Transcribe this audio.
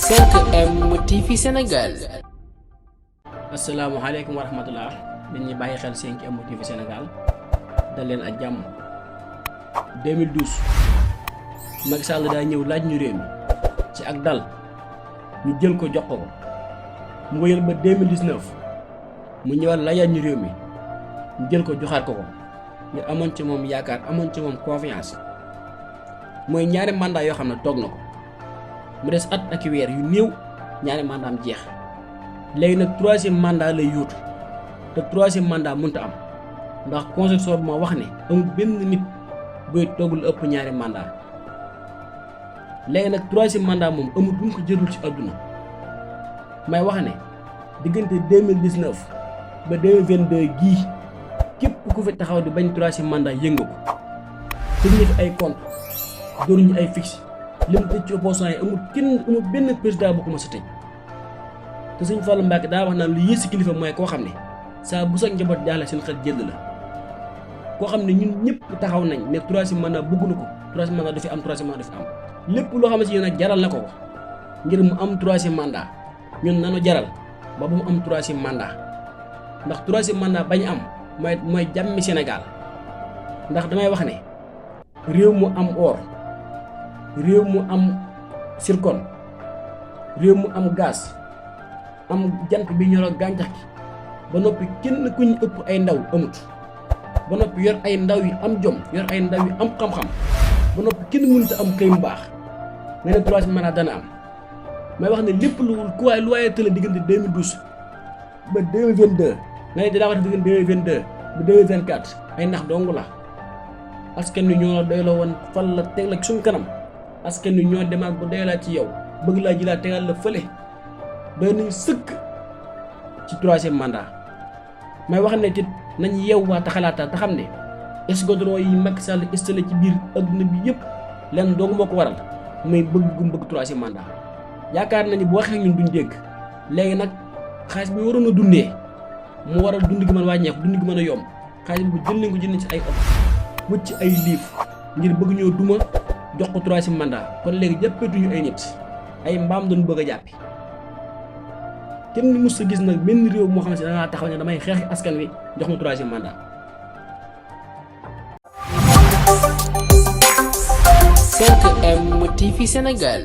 5M TV Sénégal. asalaamaaleykum wa rahmatullah dañ ñuy bàyyi xel 5M TV Sénégal dal leen ak jàmm. 2012 Macky Sall daa ñëw laaj ñu réew mi ci ak dal ñu jël ko jox ko mu wëyal ba 2019 mu ñëwaat laajaat ñu réew mi ñu jël ko joxaat ko ñu amoon ci moom yaakaar amoon ci moom confiance mooy ñaari mandat yoo xam ne toog na ko mu des at ak weer yu néew ñaari mandaam jeex léegi nag troisième mandat lay yóotu te troisième mandat mënta am ndax constitution bi moo wax ne amul benn nit buy toogul ëpp ñaari mandat léegi nag troisième mandat moom amul bu mu ko jërul ci àdduna may wax ne diggante 2019 ba 2022 gii képp ku fi taxaw di bañ troisième mandat yëngu ko tëj ñu fi ay compte dóor ñu ay fixe li mu tëj ci opposition yi amul benn président bu ko mës a tëj te Sëñ Fallu Mbàkke daa wax naan lu yées si kilifa mooy koo xam ne saa bu sa njaboot jaaxle seen xel jël la koo xam ne ñun ñëpp taxaw nañ ne troisième mandat bëgguñu ko troisième mandat du fi am troisième mandat du fi am lépp loo xam ne si yéen nag jaral na ko ngir mu am troisième mandat ñun nanu jaral ba bu mu am troisième mandat ndax troisième mandat bañ am mooy jàmmi Sénégal ndax damay wax ne réew mu am or réew mu am zircon réew mu am gaz am jant bi ñoroo gàncax gi ba noppi kenn ku ñu ëpp ay ndaw amut ba noppi yor ay ndaw yu am jom yor ay ndaw yu am xam-xam ba noppi kenn mënut a am xëy mu baax nga ne troisième mandat dana am may wax ne lépp lu waaye tëla diggante 2012 ba 2022 nga ne dinaa wax diggante 2022 ba 2024 ay nax dong la askan wi ñoo la doyloo woon fal la teg la suñu kanam askan wi ñoo demaat ba doylaa ci yow bëgg laa jëlaat tegal la fële doy nañu sëkk ci troisième mandat may wax ne tit nañ yeewwaat te xalaataat te xam ne escadron yi Macky Sall installé ci biir adduna bi yëpp lenn dong moo ko waral muy bëgg gum bëgg troisième mandat yaakaar nañu bu waxee ñun duñ dégg léegi nag xaalis bi waroon a dundee mu waral dund gi mën wàññeeku dund gi mën a yomb xaalis bi jël nañ ko jënd ci ay oto wut ci ay liif ngir bëgg ñoo duma jox ko troisième mandat kon léegi jàppeetuñu ay nit ay mbaam doon bëgg a jàppi kenn mës a gis nag benn réew moo xam ne si dangaa taxaw ne damay xeexi askan wi jox ma troisième mandat. 5M TV Sénégal.